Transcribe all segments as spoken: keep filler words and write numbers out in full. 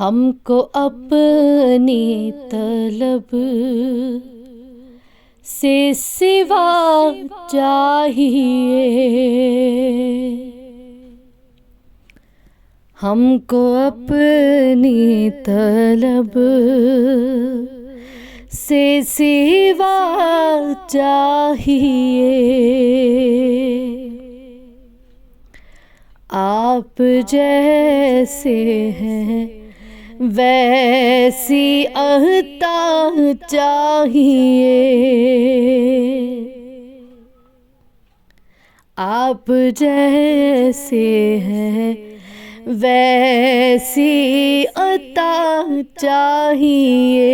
ہم کو اپنی طلب سے سوا چاہیے، ہم کو اپنی طلب سے سوا چاہیے۔ آپ جیسے ہیں ویسی عطا چاہیے، آپ جیسے ہیں ویسی عطا چاہیے۔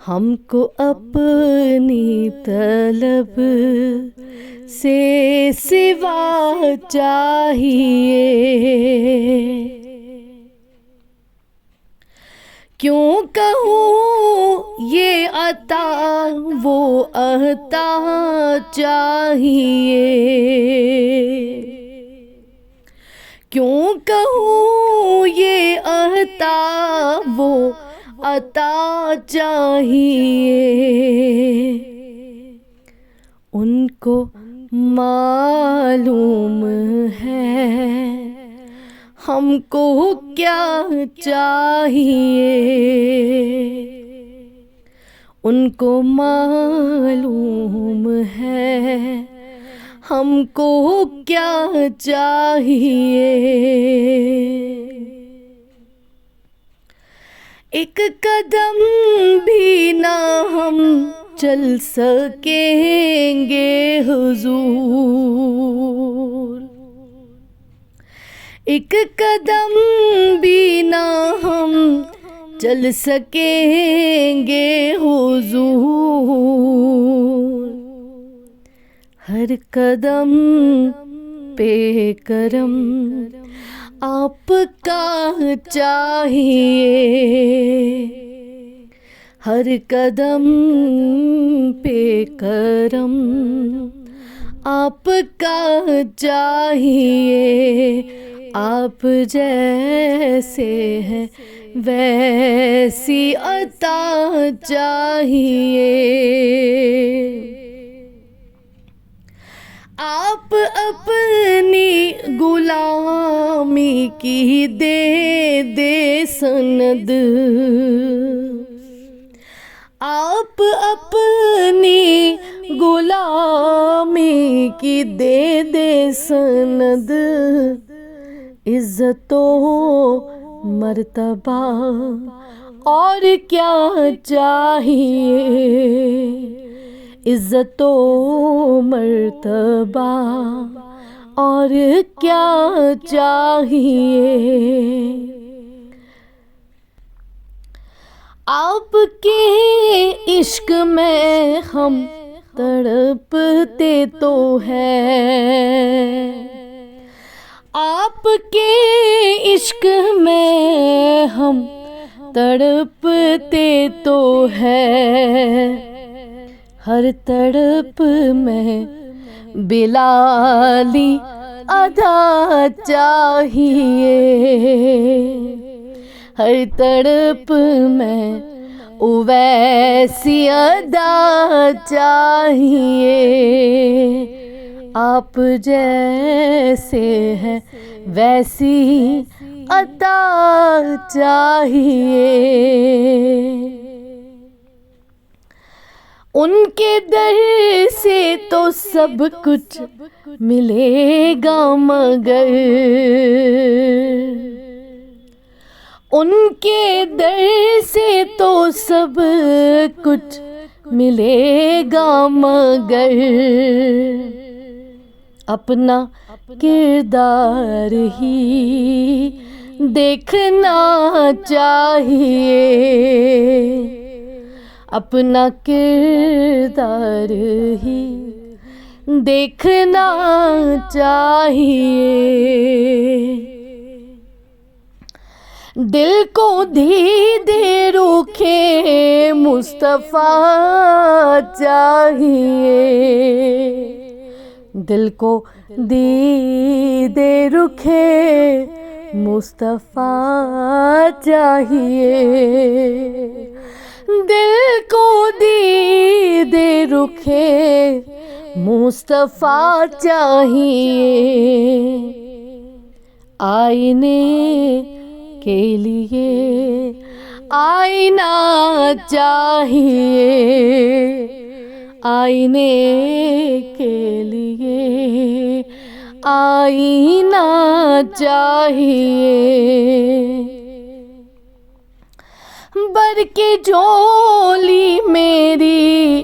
ہم کو اپنی طلب سے سوا چاہیے۔ کیوں کہوں یہ عطا وہ عطا چاہیے، کیوں کہوں یہ عطا وہ عطا چاہیے۔ ان کو معلوم ہے ہم کو کیا چاہیے، ان کو معلوم ہے ہم کو کیا چاہیے۔ ایک قدم بھی نہ ہم چل سکیں گے حضور، ایک قدم بھی نہ ہم چل سکیں گے حضور۔ ہر قدم پہ کرم آپ کا چاہیے، ہر قدم پہ کرم آپ کا چاہیے۔ آپ جیسے ہیں ویسی عطا چاہیے۔ آپ اپنی غلامی کی دے دے سند، آپ اپنی غلامی کی دے دے سند، عزت و مرتبہ اور کیا چاہیے، عزت و مرتبہ اور کیا چاہیے۔ آپ کے عشق میں ہم تڑپتے تو ہیں، آپ کے عشق میں ہم تڑپتے تو ہیں، ہر تڑپ میں بلالی ادا چاہیے، ہر تڑپ میں اویسی ادا چاہیے۔ آپ جیسے ہیں ویسی عطا چاہیے۔ ان کے در سے تو سب کچھ ملے گا، مگر ان کے در سے تو سب کچھ ملے گا، مگر اپنا کردار ہی دیکھنا چاہیے، اپنا کردار ہی دیکھنا چاہیے۔ دل کو دیدِ رخِ مصطفیٰ چاہیے، دل کو دیدِ رخِ مصطفیٰ چاہیے، دل کو دید رخ مصطفیٰ چاہیے، آئینے کے لیے آئینہ چاہیے، آئینے کے لیے آئینہ چاہیے۔ بھر کے جھولی میری،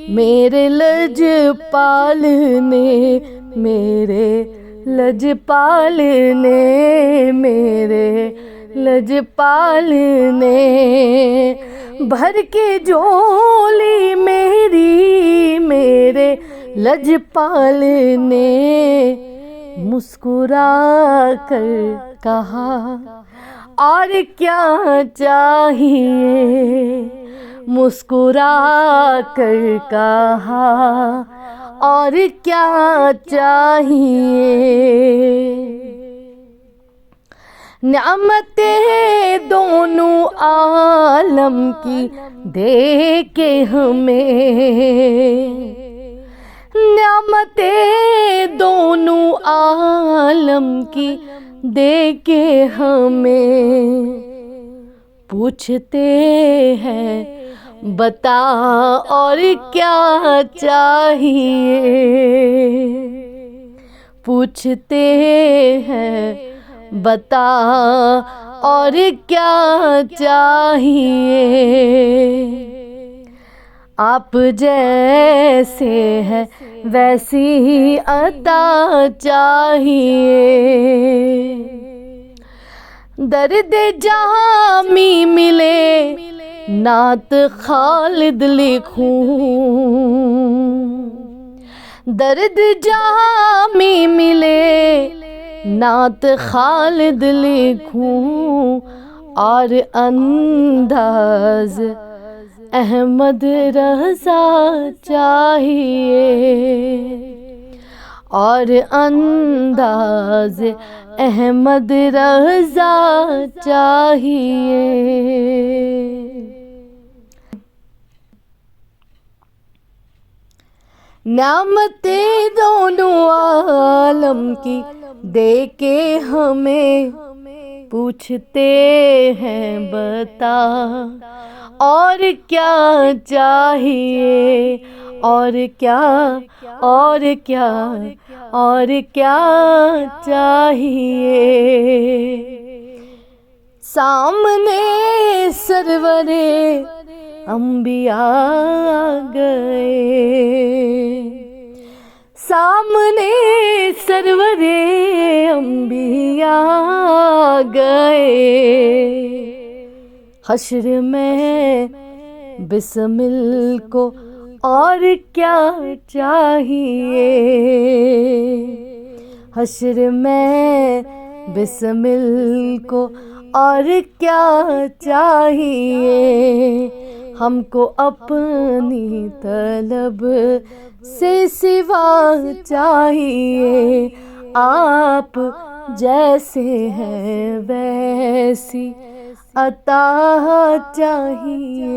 میرے لجپال نے، میرے لجپال نے، میرے لجپال نے۔ بھر کے جھولی میری، میرے لجپال نے مسکرا کر کہا، اور کیا چاہیے؟ مسکرا کر کہا، اور کیا چاہیے؟ نعمتیں دونوں عالم کی دے کے ہمیں، نعمتیں دونوں عالم کی دے کے ہمیں، پوچھتے ہیں بتا اور کیا چاہیے؟ پوچھتے ہیں بتا اور کیا چاہیے؟ آپ جیسے ہیں ویسی عطا چاہیے۔ درد جامی ملے نعت خالد لکھوں، درد جامی ملے نعت خالد لکھوں، اور انداز احمد رضا چاہیے، اور انداز احمد رضا چاہیے۔ نعمتیں دونوں عالم کی دے کے ہمیں، پوچھتے ہیں بتا اور کیا چاہیے؟ اور کیا، اور کیا، اور کیا چاہیے؟ سامنے سرور انبیاء آ گئے، سامنے سرور انبیاء آ گئے۔ حشر میں بسمل کو اور کیا چاہیے؟ حشر میں بسمل کو اور کیا چاہیے؟ ہم کو اپنی طلب سے سوا چاہیے۔ آپ جیسے ہیں ویسی عطا چاہیے۔